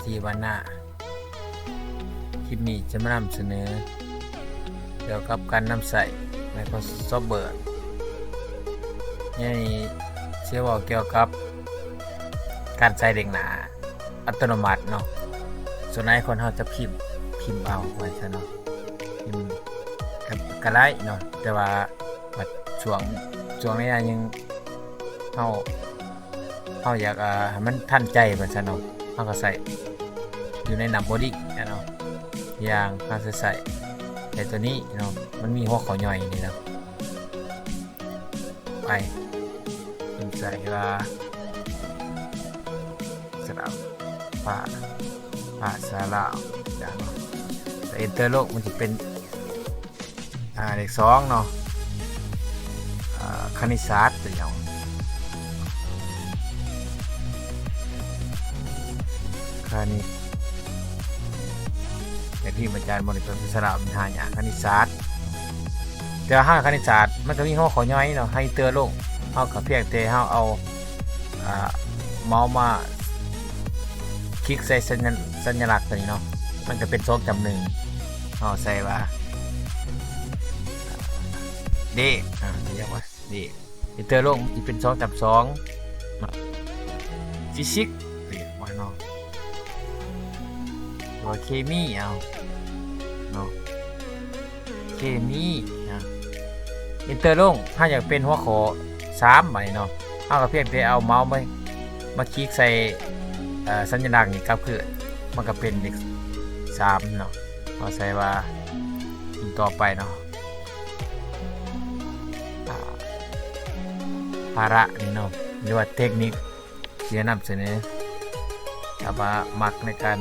ທີ່ບ້ານນາ. ຄລິບນີ້ຈະມານຳສະເໜີກ່ຽວກັບການນຳໃຊ້ Microsoft Word. ໃນນີ້ຊິເວົ້າກ່ຽວກັບການໃສ່ເລກໜ້າອັດຕະໂນມັດເນາະ. ສ່ວນຫຼາຍຄົນເຮົາຈະພິມ, ພິມເອົາວ່າຊັ້ນເນາະ, ພິມກໍ, ກໍໄດ້ເນາະ, ແຕ່ວ່າບັດຊ່ວງ, ຊ່ວງໄລຍະໜຶ່ງເຮົາ ເຮົາຢາກ ອ່າ ໃຫ້ມັນທັນໃຈວ່າຊັ້ນເນາະ, ເຮົາກໍໃສ່ຢູ່ໃນໜ້າ body ເນາະ. ຢ່າງເຮົາຈະໃສ່, ໃສ່ຕົວນີ້ເນາະ, ມັນມີຫົວຂໍ້ຍ່ອຍນີ້ເນາະ. ໄປ ເພິ່ນໃສ່ວ່າ ສະຫຼະ ພາ ພາສະຫຼະ ຢ່າງເນາະ, ແລ້ວ enter ລົງ ມັນຈະເປັນ ອ່າ ເລກສອງເນາະ, ອ່າ ຄະນິດສາດ ຕົວຢ່າງ ຄະນິດ ແຕ່ທີ່ອາຈານບໍ່ໄດ້ເປັນພາສາລາວ ມັນຫາຍາກ ຄະນິດສາດ. ແຕ່ວ່າຫາກຄະນິດສາດ ມັນກໍມີຫົວຂໍ້ຍ່ອຍເນາະ, ໃຫ້ເຕີລົງ ເຮົາກໍພຽງແຕ່ເຮົາເອົາ ອ່າ ເມົາສ໌ມາຄລິກໃສ່ສັນຍະ, ສັນຍະລັກຕົວນີ້ເນາະ, ມັນກໍເປັນສອງຈ້ຳໜຶ່ງ, ເຮົາໃສ່ວ່າ ເດ ອ່າ ຮຽກວ່າ ເດ ເຕີລົງ ຊິເປັນສອງຈ້ຳສອງເນາະ, ຟີຊິກ ເອີ ວ່າເນາະ ຫຼືວ່າເຄມີ ເອົາເນາະ ເຄມີນະ, enter ລົງ. ເຮົາຢາກເປັນຫົວຂໍ້ສາມບາດນີ້ເນາະ, ເຮົາກໍພຽງແຕ່ເອົາເມົາສ໌ມາ, ມາຄລິກໃສ່ ເອີ ສັນຍະລັກນີ້ກັບຄືນ, ມັນກໍເປັນເລກສາມເນາະ. ເຮົາໃສ່ວ່າ ຕໍ່ໄປເນາະ ພາລະນີ້ເນາະ ຫຼືວ່າເຕັກນິກ ທີ່ຈະນຳສະເໜີ ຖ້າວ່າມັກໃນການ